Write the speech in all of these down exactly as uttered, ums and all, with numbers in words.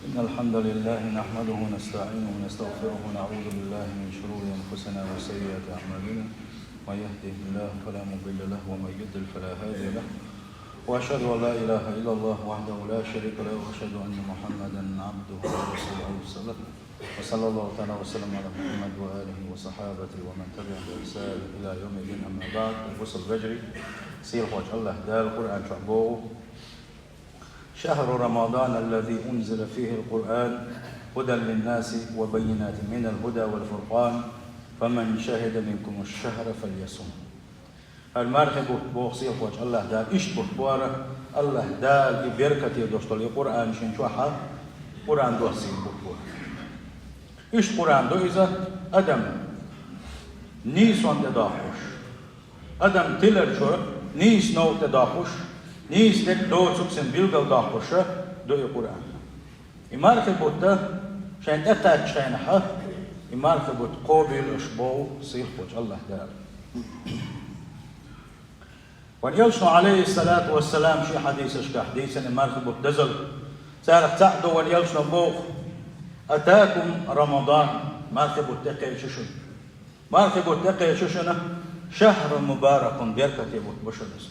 إن الحمد لله نحمده ونستعينه ونستغفره ونعوذ بالله من شرور أنفسنا وسيئات أعمالنا. من يهده الله فلا مضل له ومن يضلل فلا هادي له. وأشهد أن لا إله إلا الله وحده لا شريك له وأشهد أن محمدا عبده ورسوله. وصلى الله تعالى وسلم على محمد وآله وصحابته ومن تبعهم بإحسان إلى يوم الدين. أما بعد. Бусалба вежарий, сийлахьчу АллахӀ Дала Къуръан чохь боху: شهر رمضان الذي أنزل فيه القرآن هدى للناس وبينات من الهدى والفرقان فمن شهد منكم الشهر فليصمه. ХӀара мархи бутт, боху сийлахьчу АллахӀ Дала, иштта бутт бу хӀара, АллахӀ Дала и беркате долуш долу и Къуръан шен чохь а, Къуръан доссийна бутт бу хӀара. Иштта Къуръан ду иза, адам нийсонна тӀедоккхуш, адам тиларчо нийса новкъа тӀедоккхуш, нийса дерг доцург цуьнан билгалдоккхуш ду и Къуръан. И мархи бутт шайна тӀекхаьччу хенахь, и мархи бутт кхобийла аша боху сийлахьчу АллахӀ Дала. Вайн Элчано, Ӏалайхиссалату вассалам, шен хьадисашкахь дийцина и мархи бутт дозалла. Царах цхьаъ ду вайн Элчано боху: أتاكم رمضان, мархи бутт тӀекхаьччи шуна. Мархи бутт тӀекхаьччи шуна, شهر مبارك, беркате бутт бу шуна иза.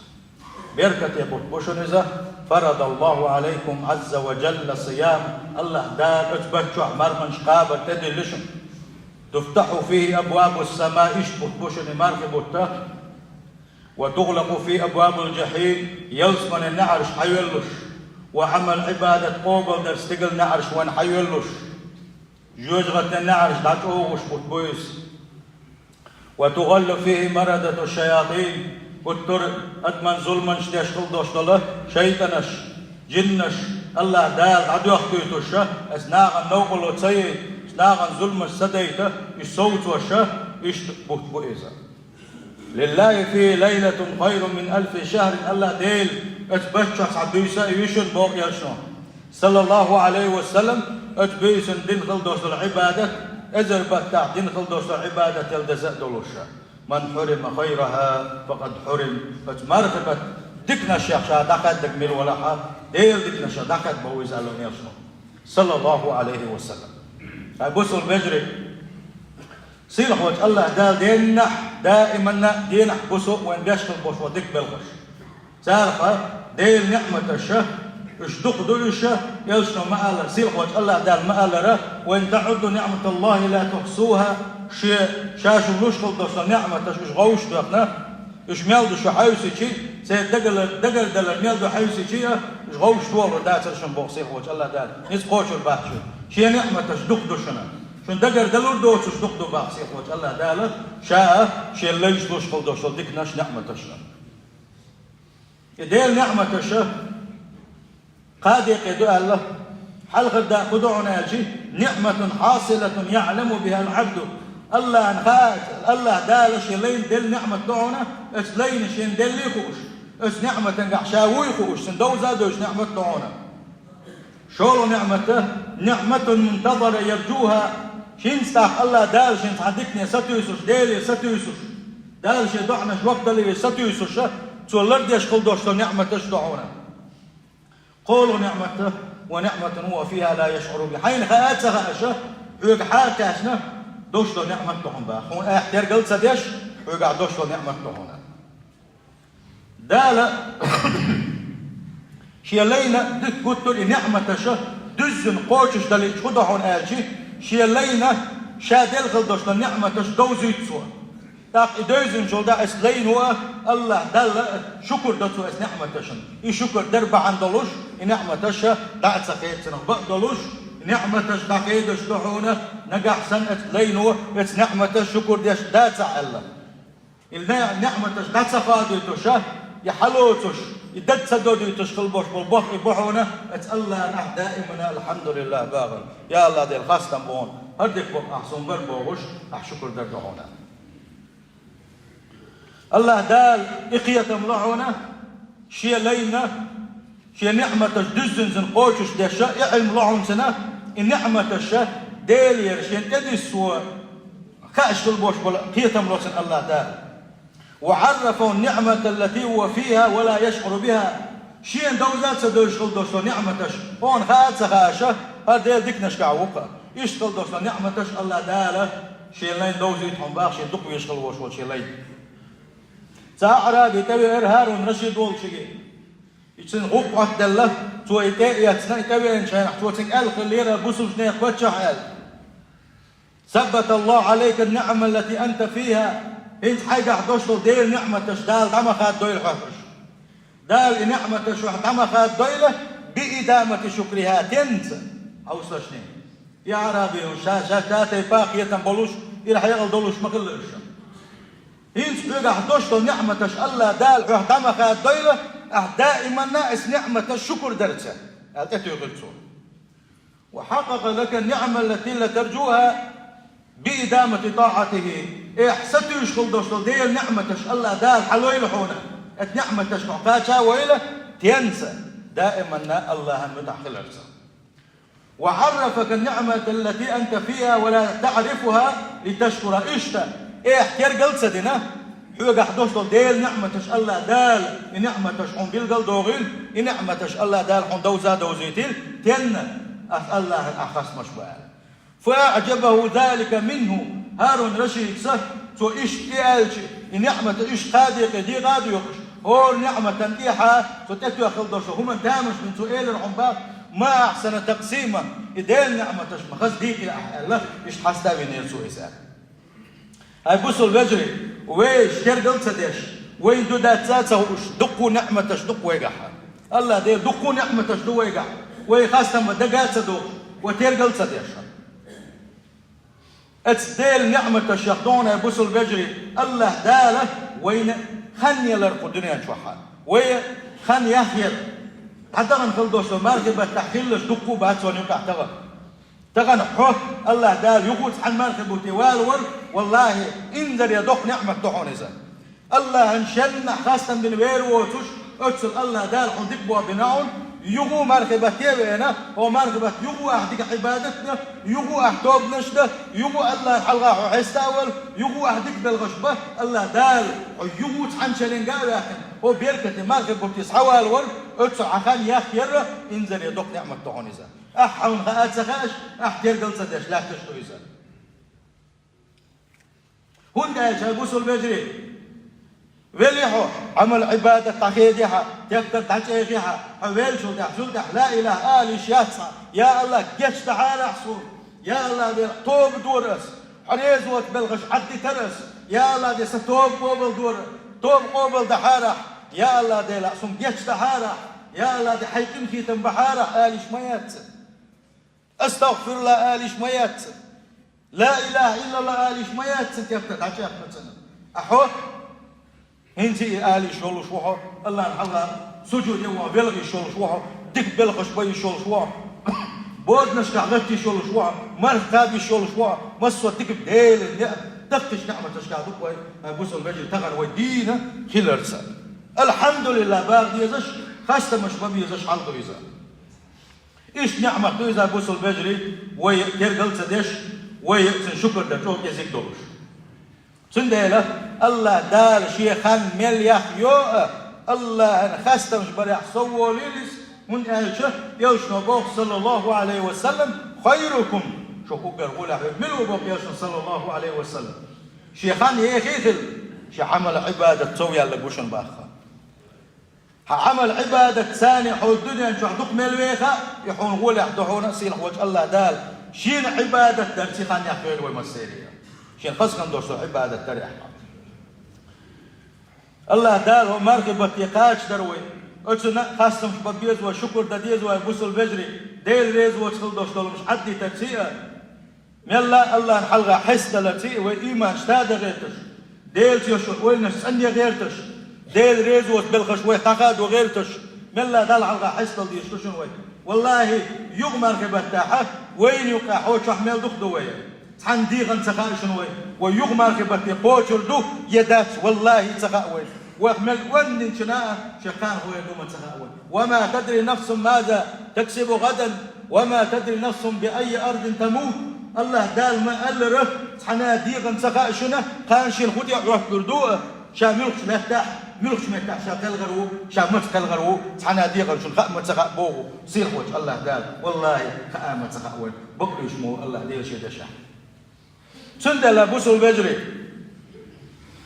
Беркате бутт бу шуна иза, فرض الله عليكم عز وجل الصيام, АллахӀ Дала оцу бутт чохь марханаш кхабар тӀедиллина шуна. تفتح فيه أبواب السماء, иштта бутт бу шуна и мархи бутт, وتغلق فيه أبواب الجحيم, ялсаманин неӀарш хьайоьллуш, وعمل العبادة, къобалдар стигал неӀарш вайн хьайоьллуш, жоьжахатин неӀарш дӀачӀогӀуш бутт бу иза. وتغل فيه مردة الشياطين, гуттар а адамна зуламаш деш хила долуш долу шайтӀанаш, жиннаш АллахӀ Дала дӀадоьхкуьйтуш, оцу нахана новкъарло ца яйта, оцу нахана зуламаш ца дайта, уьш совцош, иштта бутт бу иза. لله فيه ليلة خير من ألف شهر, АллахӀ Дела оцу бутт чохь цхьа буьйса а ю шуна, боху Элчано, саллаллаху Ӏалайхи ва саллам, оцу буьйсанна дина хила долуш долу Ӏибадат, эзар баттахь дина хила долуш долу Ӏибадател деза а долуш. من حرم خيرها فقد حرم. Оцу мархи баттан диканашех ша дӀакхаьднарг мила валахь а, Делан диканашех дӀакхаьдна ву иза, аьлла Элчано, саллаллаху Ӏалайхи ва саллам. Хьай бусалба вежарий, сийлахьчу АллахӀ Дала деннахь, даиманна а денахь бусу вайн беш хила болуш ван дика белхаш. Царах Делан неӀматаш, уьш дукха ду уьш, Элчано ма-аллара, сийлахьчу АллахӀ Дала ма-аллара: وإن تعدوا نعمة الله لا تحصوها. Шен, ша шуна луш хила долуш долу неӀматаш уьш гӀовшах доьхна, уьш мел ду шу хьаьвсичи, церан дагала-, дагардалар мел ду хьаьвсичи а, уьш гӀовшах дохалур дацара шуна, боху сийлахьчу АллахӀ Дала. Ницкъ кхочур бац шуна. Шен неӀматаш дукха ду шуна. Шуна дагардалур доцуш дукха ду, боху сийлахьчу АллахӀ Дала, ша а шен лайш луш хила долуш долу диканаш, неӀматаш а. И Делан неӀматаш кхаа декъе ду аьлла, хьалхара дакъа хӀун ду хьуна аьлчи: نعمة حاصلة يعلم بها العبد. АллахӀна хаа, АллахӀ Дала шен лайна делла неӀмат ду хьуна, оцу лайна шен деллий хууш, оцу неӀматангахь ша вуй хууш, цуьнан довза а девзаш неӀмат ду хьуна. ШолгӀа неӀмат: نعمة منتظر يرجوها. ХӀинца тӀаккха АллахӀ Дала шен цхьа дикане сатуьйсуш, Деле сатуьйсуш, Дала шен доӀанаш жоп дала веза сатуьйсуш, цо лардеш хила долуш долу неӀматаш ду хьуна. КхоалгӀа неӀмат: ونعمة هو فيها لا يشعر بها. Хьайна хаа а ца хааш, хьоьга хьакхаьчна долуш долу неӀмат ду хьуна, боху. Хьуна айхьа тергал а ца деш, хьоьгахь долуш долу неӀмат ду хьуна. Дала шен лайна дика гуттар а и неӀматаш дуьззина кхочушдалийча хӀун до хьуна аьлчи, шен лайна ша делла хила долуш долу неӀматаш довзуьйту цо. ТӀаккха и девзинчул тӀаьхьа оцу лайно а, АллахӀ Далла а шукур до цо оцу неӀматашна. И шукур дар бахьана долуш, и неӀматаш дӀа а ца хеда цунах, бакъ долуш, и неӀматаш дӀахедаш ду хьуна, нагахь санна оцу лайно оцу неӀматаш шукур деш дацахь аьлла. И не-, неӀматаш дӀа ца хадуьйтуш, и хьалоцуш, и дага ца додуьйтуш хила болуш болу бакъ и бу хьуна, оцу АллахӀна ахь даимана «АлхьамдулиллахӀ» бахар. Я АллахӀ Дела, хастам бу хьуна, хӀара дика бакъ ахь суна бар бохуш, ахь шукур дар ду хьуна. АллахӀ Дала и кхетам ло хьуна, шен лайна, шен неӀматаш дуьззина цунна кхочушдеш, и Ӏилма ло хьуна цунна, и неӀматаш Делера шен тӀедиссо хаьаш хила болуш болу кхетам ло цунна АллахӀ Дала. وعرفه النعمة التي هو فيها ولا يشعر بها. Шена довза ца дойш хила долуш долу ниъматаш, хьуна хаа а ца хааш, хӀара Делан диканашкахь ву-кх. Иштта хила долуш долу ниъматаш АллахӀ Дала шен лайна довзуьйту хьуна боху, шен дукха везаш хила волуш волчу шен лайна. Цхьа аъраби тӀевеара ХӀарун-Рашид волчуьнга. И цуьнан гӀуллакх Ӏоттаделла, цо и тӀе а эцна, и тӀевеанчу хенахь цо цуьнга аьлла хиллера: «Бусалбанех паччахь», — аьлла. «Саббаталлаху Ӏалайка ан-ниъма аллати анта фиха». ХӀинца хьайгахь долуш долу Делан ниъматаш Дала дӀа ма хаддойла хьох уьш. Дала и ниъматаш хьох дӀа ма хаддойла, би идамати шукриха, тенца, хьовсалаш. И аъраби ша, ша тайпа кхетам болуш, ира хьекъал долуш ма хилла уьш. «ХӀинца хьоьгахь долуш долу ниъматаш АллахӀ Дала хьох дӀа ма хаддойла, ахь даиманна оцу ниъматан шукур дарца», — аьлла тӀетуьйхира цо. «Ва хьакъакъа лака ан-ниъма аллати ла таржуха би идамати таатихи». Эхь, сатуьйсуш хила долуш долу Делан ниъматаш АллахӀ Дала хьалойла хьуна, оцу ниъматашка хьо кхача а войла, тенца, даиманна АллахӀан муьтӀахь хиларца. «Ва Ӏаррафака ан-ниъмата аллати анта фиха ва ла таърифуха ли ташкура». Иштта, эхь, тергал а ца дина, хьоьгахь долуш долу Делан ниъматаш АллахӀ Дала, и ниъматаш хьуна билгал а дохийла, и ниъматаш АллахӀ Дала хьуна довза а довзийтийла, тенна ас АллахӀан ахь хастамаш бу аьлла. «Фа аъжабаху залика минху». ХӀарун-Рашидас, цо иштта и аьлча, и ниъмат иштта хадийкъе дийкъа а доькъуш, хӀора ниъматан тӀехьа цо тӀетоьхна хила долуш долу хӀуманна тамаш бина, цо элира хьуна боху: «Ма ахьсана такъсима, и Делан ниъматаш ма хаза дийкъи ахь», — аьлла, иштта хьаста а винера цо иза. Хьай бусалба вежарий, вай тергал а ца деш, вайна ду дац а ца хууш, дуккха а ниъматаш ду-кх вайгахь. АллахӀ Делан дуккха а ниъматаш ду вайгахь, вай хастам бан дага а ца дохуш, вай тергал а ца деш. Оцу Делан ниъматашех догӀу, хьай бусалба вежарий, АллахӀ Дала вайна хан елира кху дуьнен чохь. Вай хан яхъяра, дӀатахана хила долуш долу мархи баттахь хилларш дуккха а бац вайна юкъахь тахана. Тахана хьо, АллахӀ Дала юха а цхьана мархи бутте валавар, валлахӀи, инзаре доккха ниъмат ду хьуна иза. АллахӀан шеннахь хастам бина вер воцуш, оццул АллахӀ Дала хьуна дика боху бина хьуна, юха а мархи батте а веана, хьо мархи бат юха а ахь дика Ӏибадат дан, юха а ахь тобанаш дан, юха а АллахӀан хьалха хьо хьеста а вала, юха а ахь дика белхаш бан, АллахӀ Дала хьо юха а цхьана шеренга а ваьккхина, хьо беркате мархи бутте схьавалавар, оццул хьан хан яхъяра, инзаре доккха ниъмат ду хьуна иза. Ахь хьуна хаа а ца хааш, ахь тергал а ца деш лаьтташ ду иза. ХӀунда аьлча, хьай бусалба вежарий, велахь хьо, Ӏамал-Ӏибадат дӀахедехь, тептар дӀачӀехехь, хьо веллачул тӀаьхьа, цул тӀаьхьа ла илахӀа ала йиш яц хьан: «Я АллахӀ, гечдахьара ахь суна, я АллахӀ Дела, тоба дора ас, хьо реза воцу белхаш Ӏаддитара ас, я АллахӀ Дела, сан тоба къобалдора, тоба къобалдахьара ахь, я АллахӀ Дела, суна гечдахьара ахь, я АллахӀ Дела, хьайн къинхетам бахьара ахь», — ала йиш ма яц цуьнан. «АстагӀфируллахӀ» ала йиш ма яц цуьнан. «Ла илахӀа иллаллахӀ» ала йиш ма яц цуьнан тептар дӀачӀехкина цуьнан. Ахьа хьо хӀинца и ала йиш йолуш ву хьо, АллахӀан хьалха сужуде вахана велха йиш йолуш ву хьо, дика белхаш бан йиш йолуш ву хьо, боданашкахь гӀатта йиш йолуш ву хьо, марха кхаба йиш йолуш ву хьо, массо а дика Делан неӀ-, даккхийчу ниъматашкахь ду-кх вай, хьай бусалба вежарий, тахана вай дийна хиларца. АлхьамдулиллахӀ баха дезаш, хастамаш бан безаш хьал ду иза. Иштта ниъмат ду иза, бусалба вежарий, вай тергал а ца деш, вай цуьнан шукур дан чӀогӀа кӀезиг долуш. Цундела АллахӀ Дала шен хан мел яхйо а, АллахӀан хастамаш барехь совволийла иза, хӀунда аьлча Элчано боху, саллаллахӀу Ӏалайхи ва саллам: «Хайрукум», шух уггар гӀолехь верг мила ву боху Элчано, саллаллахӀу Ӏалайхи ва саллам, шен хан ехий хилла, шен Ӏамал-Ӏибадат совъяьлларг ву шуна боху. Хьан Ӏамал-Ӏибадатца хьо дуьнен чохь дукха мел веха, и хьуна гӀолехь ду хьуна сийлахь волчу АллахӀ Дала. Шена Ӏибадат дарца хан яхйойла вай массеран. Шена хаза хан долуш долу Ӏибадат дарехь. АллахӀ Дала хӀокху мархи батте кхачадар вай. Оцунна а хастамаш бан беза вай, шукур дан деза вай, бусалба вежарий, Дела реза воцу хила долуш долу хӀуманаш Ӏаддитарций а. Мелла а АллахӀан хьалха хьестадаларций а вай ийманаш тадан гӀерташ, Делаца йолу ойланаш цӀанъян гӀерташ, Дела реза воцу белхаш вайх дӀахадо гӀерташ, мелла а Далла хьалха хьестадала дезаш ду шуна вай. ВаллахӀи, юха мархи баттахь вайна юкъахь хьо чохь мел дукха ду вай. Цхьанна дегӀана ца хаьа шуна вай, вай юха мархи батте кхочур ду я дац, валлахӀи, ца хаьа вай. Вайх мел онда динчу а шен кхана хӀун ду ма ца хаьа вай. «Ва ма тадри нафсун маза таксибу гӀадан, ва ма тадри нафсун би аййи ардин тамут». АллахӀ Дала ма аллара, цхьанна дегӀана ца хаьа шуна, кхана шена хӀун тӀе Ӏоттур ду а, ша муьлхачу меттехь Муьлхачу меттехь ша кхелхар ву, ша маца кхелхар ву, цхьана а декъана шуна хаа ма ца хаьа боху сийлахьчу АллахӀ Дала. ВаллахӀи, хаа ма ца хаьа вайна, бакъ луьйш ма ву АллахӀ Дела шен дешахь. Цундела, бусалба вежарий,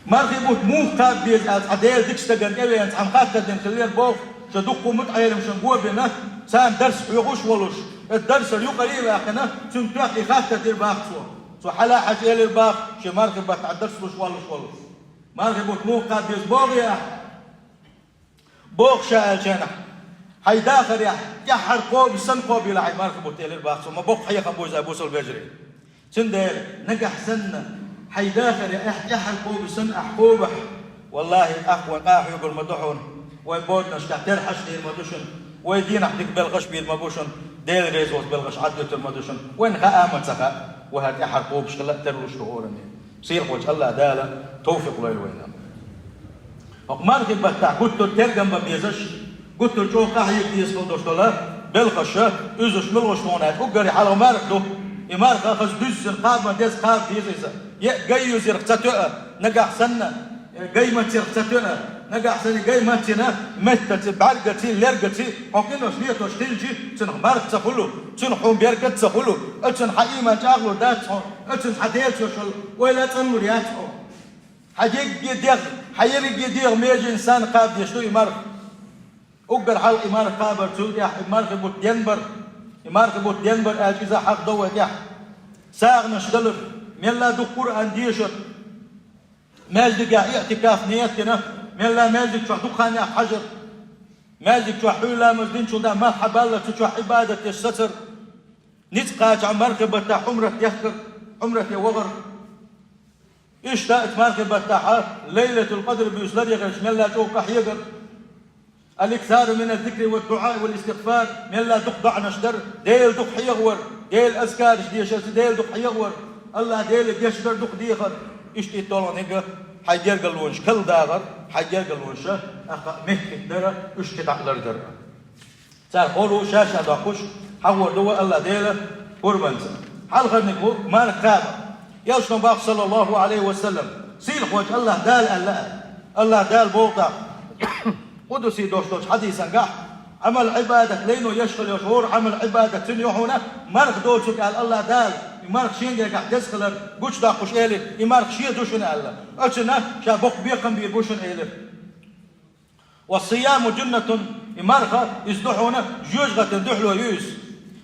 мархи бутт муха кхаба беза аьлла, цхьа Делан дикачу стагана тӀевеана цхьамма хаттар дина хиллера боху, ша дуккха а мутаӀеламашна го бина, царна дарс хьоьхуш а волуш, оцу дарсана юкъара а ваьккхина, цуьнга тоьхна и хаттар дира боху цо. Цо хьала а хьаьжна элира боху, шен мархи баттахь дарс луш воллуш волу. Мархи бутт муха кхаба беза боху ахь? Боху ша аьллачу хенахь, хьайн дахарехь тӀаьххьара кхобуш санна кхобийла хьайн мархи бутт, элира боху цо, ма боккха хьехам бу иза, бусалба вежарий. Цундела нагахь санна хьайн дахарехь тӀаьххьара кхобуш санна ахь кхобахь, валлахӀи, тӀаккха вайн къа хьоьгур ма ду хьуна, вайн боданашкахь тера хьаш хир ма ду шуна, вайн дийнахь дика белхаш бийр ма бу шуна, Делан резаваллалц белхаш Ӏаддуьтур ма ду шуна, вайна хаа ма ца хаьа, вай хӀара тӀаьххьара кхобуш хила а тера луш ду хӀоранна. Сийлахьчу АллахӀ Дала тавфикъ лойла вайна. ХӀокху мархи баттахь гуттар а тергам бан безаш, гуттар а чӀогӀа къахьега дезаш хила долуш долу белхаш, уьззаш муьлш хьуна аьлча, уггаре хьалха марха ду. И марха хаза дуьззина кхаба ма деза, кхаба деза иза. Е а гай юзарх ца тоьа, нагахь санна, э, гай мацарх ца тоьа, нагахь санна гай мацийна, меттаций, бӀаьргаций, лергаций, хьо къинош летош хилча, цунах марха ца хуьлу, цунах хьуна беркат ца хуьлу, оцунна хьан ийман чӀагӀлур дац хьо, оцунна хьан Делаца йолу ойла а цӀанлур яц хьо. Хьан дегге дегӀ, хьан ерриге дегӀ меженаш санна кхаба дезаш ду и марха. Уггар хьалха и марха кхабар, цул тӀаьхьа и мархи бутт денбар, и мархи бутт денбар аьлча иза хьахдо вай тӀехь. СагӀанаш далар, мелла дукха Къуръан дешар, маьждигехь иътикаф ниет дина, мелла маьждиг чохь дукха хан яхь хьажар, маьждиг чохь хьуьйла ламаз динчул тӀаьхьа мах хьабаллар, цу чохь Ӏибадат деш сацар, ницкъ кхачахь мархи баттахь Ӏумрат дехкар, Ӏумрате вахар. Иштта оцу мархи баттахь Лайлатул-Къадр буьйса ларъярхьама мелла чӀогӀа къахьегар. Аль-иксару миназ-зикри вад-дуӀаи вал-истигъфар, мелла дукха доӀанаш дар, Дела дукха хьехавар, Делан азкараш дешарца Дела дукха хьехавар, АллахӀ Деле гечдар дукха дехар. Иштта и толгӀаниг хьайн гергарлонаш калдагӀар, хьайн гергарлонаш а, тӀаккха мехкиг дара, уьш кхидӀа а лардар. Цара хӀора ша-ша доккхуш, хьахор ду вай АллахӀ Делан къурбанца. Хьалхарниг ву марха кхаба. Элчано боху, саллаллаху Ӏалайхи ва саллам, сийлахьчу АллахӀ Дала аьлла, АллахӀ Дала боху тӀаккха, къудси долуш долчу хьадисангахь, Ӏамал-Ӏибадат лайно еш хила йолуш, хӀора Ӏамал-Ӏибадат цуьнан ю хьуна, марха доцург аьлла АллахӀ Дала, и марха шен гергахь деза хилар гучудоккхуш элира, и марха шен ду шуна аьлла. Оцунна ша боккха бекхам бийр бу шуна элира. Ва сияму джуннатун, и марха, иза ду хьуна жоьжахатин дуьхьало ю иза.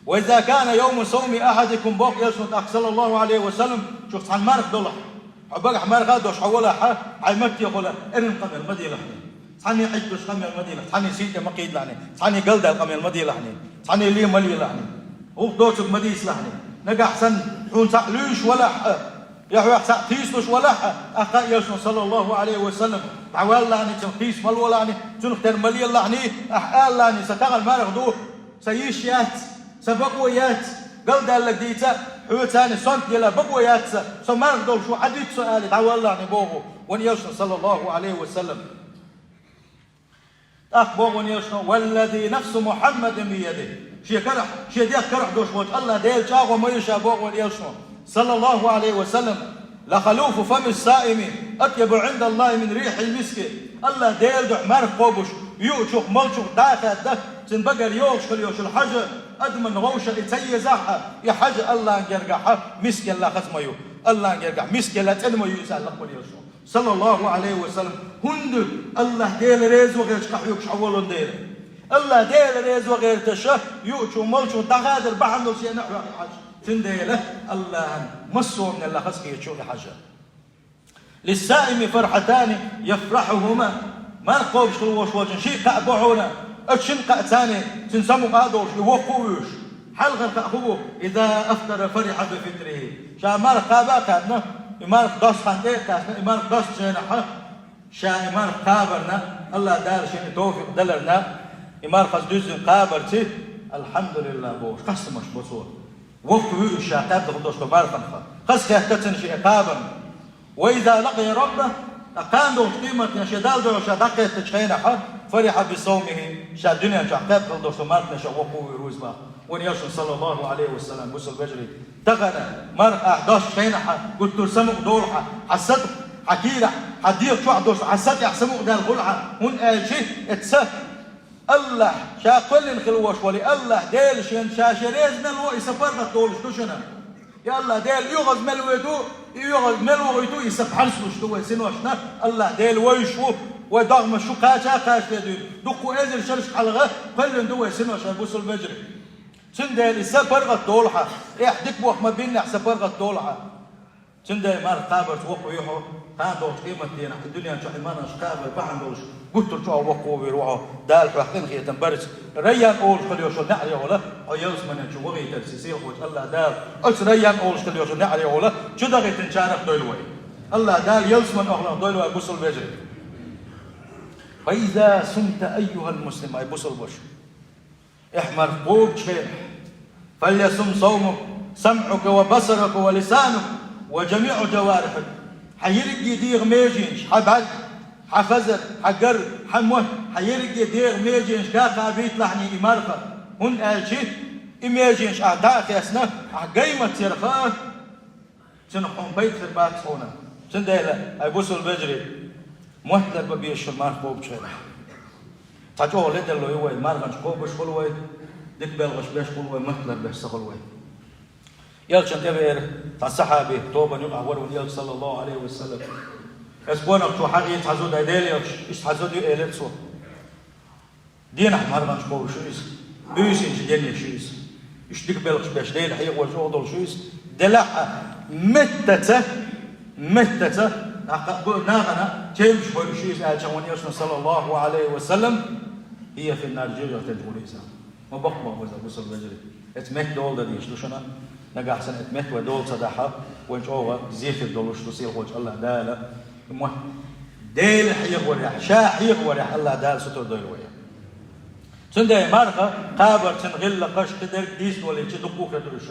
Ва иза кана йовму савми ахьадикум, боху элчано тӀаккха, саллаллаху Ӏалайхи ва саллам, шух цхьана марха долахь, хьо багахь марха а долуш хьо валахь, хьайн маттехула эрна къамел ма делахь хьуна. Цхьанне Ӏиттуш къамел ма делахь, цхьанне сий тӀе ма кхийдалахь хьуна, цхьанне галдаьлла къамел ма делахь хьуна, цхьанне лен ма лелахь хьуна. ГӀуллакх доцург ма дийцалахь хьуна. Нагахь санна хьуна цхьаъ луьйш валахь а, я хьох цхьаъ тийсалуш валахь а, тӀаккха а элчано, саллаллаху Ӏалайхи ва саллам, дӀавалалахь хьуна, цунах тийса ма лолахь хьуна, цунах тера ма лелалахь хьуна, ахь алалахь хьуна, сан тахана марха ду, сан йиш яц, сан бакъо яц, галдаьлларг дийца, хьоьца цхьаьна сонта дела бакъо яц сан, со марха долуш ву, Ӏадитта со, аьлла, дӀавалалахь хьуна боху вайн элчано, саллаллаху Ӏалайхи ва саллам. ТӀаккха боху вайн элчано: «Валлази нафсу Мухьаммадин биядихи». Шен карахь, шен дегӀ карахь долуш волчу АллахӀ Делан чӀагӀо ма ю ша, боху вайн элчано, саллаллаху Ӏалайхи ва саллам: «Ла халуфу фами ссаими атъябу Ӏиндаллахи мин рихьил миски». АллахӀ Делан дуьхьа марха кхобуш, юучух, молчух дӀа а хаьдда, цуьнан багара йогӀуш хила йолуш йолу хьажа, адаман вовшах и ца езахь а, и хьажа АллахӀан гергахь мискел лахаза ма ю, АллахӀан гергахь мискел а цӀена ма ю иза, аьлла вайн элчано, саллаллаху Ӏалайхи ва саллам. ХӀунда аьлча АллахӀ Дела реза ван гӀерташ къахьоьгуш хьо волун дела. АллахӀ Дела реза ван гӀерташ, юучух, молчух дӀахадар бахьана долуш яьнна хьох и хьажа. Цундела АллахӀан массо а лахаза хеташ ю и хьажа. «Лиссаими фархьатани яфрахьухума». Марха кхобуш хила волуш волчун ши кхаъ бу хьуна, оцу шина кхаъца цуьнан самукъа а долуш, и воккха а вуьйш. Хьалхара кхаъ хӀун бу? «Иза афтара фарихьа би фитрихи». Ша марха кхаба а кхаьбна, и марха досту хан тӀе а кхаьчна, и марха досту хенахь, ша и марха кхабарна, АллахӀ Дала шена и товфикъ даларна, и марха хаза дуьззина кхабарций, «Алхьамдулиллах» бохуш, кхассамаш бо цо. Воккха вуьйш ша кхаьбна хила долуш долу марханах. Хаза хетта цунна шен кхабарна. «Ва иза лакъия раббаху», ткъа кхана долчу къематдийнахь шен Далла дуьхьал ша дӀакхеттачу хенахь, «фарихьа би савмихи», ша дуьнен чохь кхаьбна хила долуш долу марханех ша воккха вуьйр ву иза боху вайн элчано, саллаллаху Ӏалайхи ва саллам, бусалба вежарий. Тахана марха ахь досту хенахь, гуттар а самукъа долу хьан, хьан сату, Хьан кийрахь, хьан дегӀа чохь долуш, хьан са тӀехь самукъадаьлла хуьлу хьан, хӀунда аьлча и са АллахӀ, ша кхоьллина хила волуш волу и АллахӀ Дела шен, ша шен реза мел ву и са паргӀат долуш ду шуна. И АллахӀ Дела оьгӀаз мел войту, и оьгӀаз мел вохуьйту, и са пхьарс луш ду вай синошна. АллахӀ Дела вевзаш ву, вай догӀмаш шу кхача а кхачале дуьйна, дуккха эзар шерашка хьалха кхоьллина ду вай синош, хӀай бусалба вежарий. Цундела и са паргӀат долу хьан, тӀехь дика боху ма биннехь са паргӀат долу хьан. Цундела марха кхабарца воккхаве хьо, кхана долчу къематдийнахь и дуьнен чохь и марханаш кхабар бахьана долуш, гуттар а чӀогӀа воккхавер ву хьо, Дала хьох къинхетам барца. Райян олуш хила йолу неӀаре хьо ялсаманин чу вахийтарца, сийлахьчу АллахӀ Дала оцу Райян олуш хила йолу неӀаре хьо чу дахийтинчарах дойла вай. АллахӀ Дала ялсаманин охьалах дойла вай, бусалба вежарий. فإذا صمت أيها المسلم, ай бусалба ваша. Эхь марха кхобучу хенахь, فليصم صومك سمعك وبصرك ولسانك وجميع جوارحك. Хьан ерриге дегӀан меженаш, хьан бӀаьрг, хьан хазар, хьан гар, хьан мотт, хьан ерриге дегӀан меженаш кхаба бийта лахьний и марха, хӀунда аьлча и меженаш ахь дӀа а хесна, ахь гай ма-цара хаа, цунах хьуна пайда хир бац хьуна. Цундела, ай бусалба вежарий, мотт ларбан безаш шу марха кхобучу хенахь. Цхьа чӀогӀа ледарло ю вай, марханаш кхобуш хуьлу вай, дика белхаш беш хуьлу вай, мотт ларбеш ца хуьлу вай. Элчанна тӀевеара цхьа сахьаби, тобанна юкъахь вара вайн Элча, саллаллаху Ӏалайхи ва саллам. Аса къонахчо хьахийра цхьа зуда, ай Делан Элча, иштта цхьа зуда ю, элира цо. Дийнахь марханаш кхобуш ю иза, буьйсанчу денеш ю иза. Иштта дика белхаш беш, Дела хьехавеш чӀогӀа долуш ю иза. Делахь а меттаца, меттаца, нах-, бу-, нахана чевнаш бойуш ю иза, аьлла вайн Элчано, саллаллаху Ӏалайхи ва саллам, هي في النار, жоьжахатин чу хуьлу иза. Ма баккха ма ваза, бусалба вежарий. Эцу метта дола дан дийш ду шуна, нагахь санна эцу метта вай дола ца дахь, вайн чӀогӀа зехир долуш ду сийлахьчу АллахӀ Дала. Ма Дела хьехаварехь, ша хьехаварехь АллахӀ Дала сутара дойла вай. Цундела марха кхабарца гӀиллакхаш кхидерг дийцина валийча дуккха а хир ду уьш.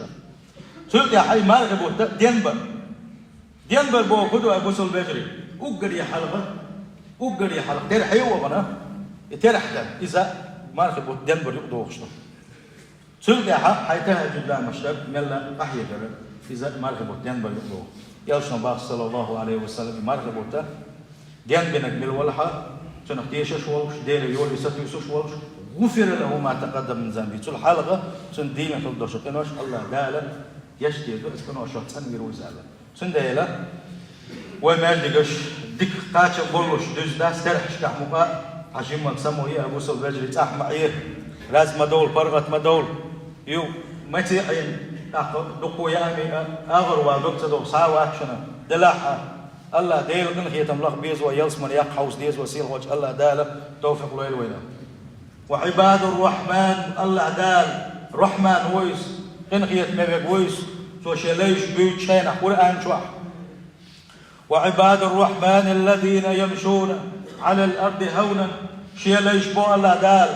Цул тӀаьхьа и мархи бутт денбар. Денбар боху хӀун ду, ай бусалба вежарий? Уггаре хьалха, уггаре хьалха терхье а вахана, и терхье дан, иза мархи бутт денбар юкъа дохуш ду. Цул тӀаьхьа хьайн тахӀажжуд ламазаш дар мелла къахьегарра, иза мархи бутт денбар юкъа доху. Элчано боху, саллаллаху Ӏалайхи ва саллам, и мархи бутт денбинарг мила валахь а, цунах тешаш волуш, Деле йоре сатуьйсуш волуш, غفر له ما تقدم من ذنبه, цул хьалха цунна дийна хила долуш къинош АллахӀ Дала гечдийр ду, оцу къиношах цӀанвийр ву иза аьлла. Цундела вай маьждигаш дика кхачам боллуш дуьзна дац, терхьашкахь мукъа а хьан жиммаг само йи, ай бусалба вежарий, цӀахь ма Ӏе, раз ма довла, паргӀат ма довла. Ю, маций Ӏийна, тӀаккха дуккха яа ма йиа, агӀор ван дог ца догӀу схьа а вац шуна, делахь а, АллахӀ Делан къинхетам лаха беза вай, ялсамани яккха хьовса деза вай, сийлахьчу АллахӀ Дала тавфикъ лойла вайна. وعباد الرحمن, АллахӀ Дала Рахьман ву иза, къинхетаме верг ву иза, цо шен лайш буьйцучу хенахь Къуръан чохь. وعباد الرحمن الذين يمشون على الأرض هونا, шен лайш боху АллахӀ Дала,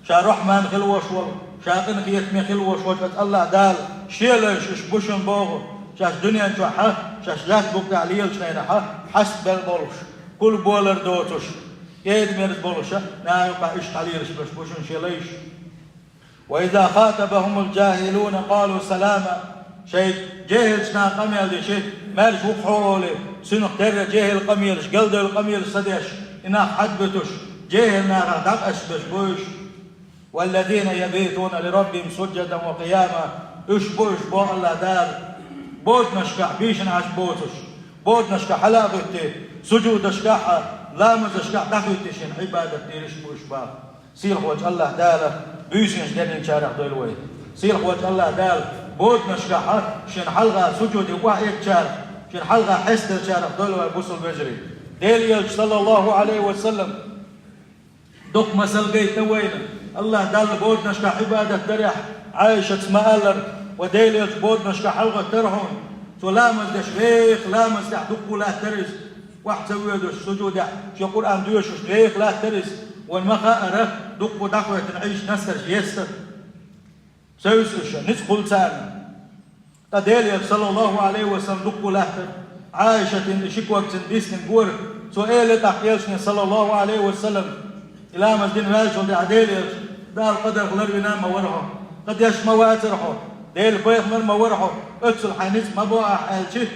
ша Рахьман хила волуш волу, ша къинхетаме хила волуш волчу оцу АллахӀ Дала шен лайш уьш бу шуна боху, шаьш дуьнен чохь а, шаьш лаьтта букъ тӀехь лелачу хенахь а, хьаста бен болуш, кхул болар доцуш, кӀеда-мерза болуш а, наха юкъахь уьш хьалелаш берш бу шуна шен лайш. وإذا خاطبهم الجاهلون قالوا سلاما, шайн жехӀилчу наха къамел дича, маьрша ву-кх хьо олий, цунах терра жехӀил къамелаш, галдевлла къамелаш ца деш, и нах хьадбуьтуш, жехӀил нахах дӀакъаьсташ берш бу уьш. والذين يبيتون لربهم سجدا وقياما, уьш бу уьш боху АллахӀ Дала, боданашкахь бийшина Ӏаш боцуш, боданашкахь хьала а хӀуьттий, сужудашкахь а, ламазашкахь дӀахӀуьттий шена Ӏибадат дийраш бу уьш боху. Сийлахьчу АллахӀ Дала буьйсанаш дерринчарах дойла вай. Сийлахьчу АллахӀ Дала боданашкахь а, шен хьалха сужуде охьаэгначарах, шен хьалха хьестачарах дойла вай, бусалба вежарий. Делан Элча, саллаллаху Ӏалайхи ва саллам, дукха масал гайтина вайна, АллахӀ Далла боданашкахь Ӏибадат дарехь, Ӏайшас ма-аллара, ва Делан Элча боданашкахь хьалхара тара хьуна, цо ламаз деш веха, ламаз тӀехь дуккха латтара иза, охьа ца воьдуш, сужудехь шен Къуръан доьшуш веха латтара иза, вайна ма-хаъара, дуккха дӀахӀоьттина Ӏийша настарш естара. Севсуша, ницкъ хуьлу царна. Ткъа Делан Элча, саллаллаху Ӏалайхи ва саллам, дуккха латтара. Ӏайшатин и ши ког цуьнан дисина гора. Цо элира тӀаккха Элчане, саллаллаху Ӏалайхи ва саллам, и ламаз дина ваьллачул тӀаьхьа Делан Элча: «Дала къа дарх ларвина ма вара хьо, къа деш ма вацара хьо, Делан пайхамар ма вара хьо, оццул хьайн ницкъ ма бо ахь», — аьлча,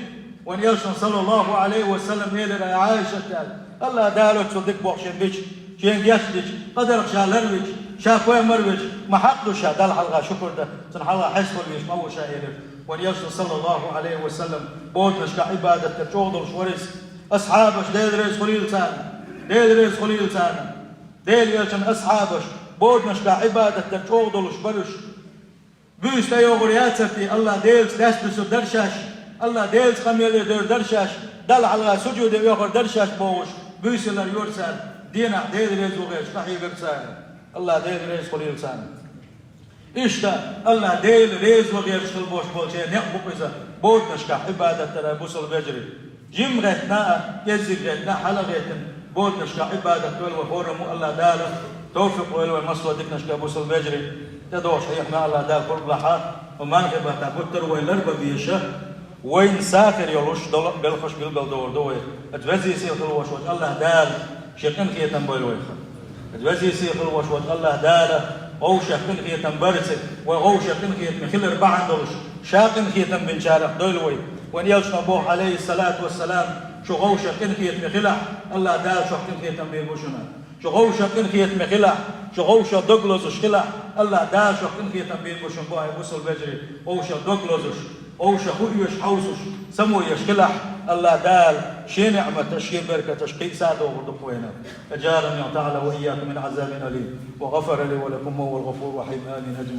Вайн Элчано, саллаллаху Ӏалайхи ва саллам, элира: «Ай, Ӏайшат, — аьлла, — АллахӀ Дала оцу дика боху шен бича, шен гечдича, къадарх ша ларвича, ша пайхамар вича, ма хьакъ ду ша Далла хьалха шукур дан, цунна хьалха хьесталуш ма ву ша», — элира. Вайн Элчано, саллаллаху Ӏалайхи ва саллам, боданашкахь Ӏибадат дар чӀогӀа долуш вара иза. Асхьабаш, Дела реза хуьлийла царна, Дела реза хуьлийла царна, Делан Элчанан асхьабаш, боданашкахь Ӏибадат дар чӀогӀа долуш бара уьш. Буьйса тӀейогӀур яцара те, АллахӀ Делаца лаьцна буьсур дара шаьш, АллахӀ Делаца къамел дер дара шаьш, Далла хьалха сужуде оьхур дара шаьш бохуш, буьйса лар йора цара, денахь Дела реза ву гӀерташ къахьегара цара. АллахӀ Дела реза хуьлийла царна. Иштта АллахӀ Дела реза ву гӀерташ хила болуш болчеран некъ бу иза, боданашкахь Ӏибадат дар, бусалба вежарий. Жимма гӀеттина а, кӀеззиг гӀеттина а, хьала а гӀеттина, боданашкахь Ӏибадат дойла вай хӀораммо, АллахӀ Дала тавфикъ лойла вай массо а диканашкахь, бусалба вежарий. ТӀедогӀуш хьехна АллахӀ Дала кхоллабалахь, хӀокху мархин баттахь гуттар а вай ларбан безаш, вайна сагӀа хир йолуш долу белхаш билгалдохур ду вай. Оцу веза-сийлахь хила волуш волчу АллахӀ Дала шен къинхетам бойла вайх. Оцу веза-сийлахь хила волуш волчу АллахӀ Дала вовшех къинхетам барца, вай вовшех къинхетаме хилар бахьана долуш, ша къинхетам бинчарах дойла вай. Вайн Элчано боху, Ӏалайхиссалату вассалам: «Шу вовшех къинхетаме хилахь, АллахӀ Дала шух къинхетам бийр бу шуна. Шу вовшех къинхетаме хилахь, шу вовшех дог лозуш хилахь, АллахӀ Дала шух къинхетам бийр бу шуна», — боху, ай бусалба вежарий, вовшех дог лозуш, вовшех хӀу оьшу хьовсуш, само еш хилахь, АллахӀ Дала шен ниӀматаш, шен беркаташ кхин а садохур ду-кх вайна. أجارني تعالى وإياكم من عذاب أليم، وغفر لي ولكم وهو الغفور الرحيم. آمين أجمعين.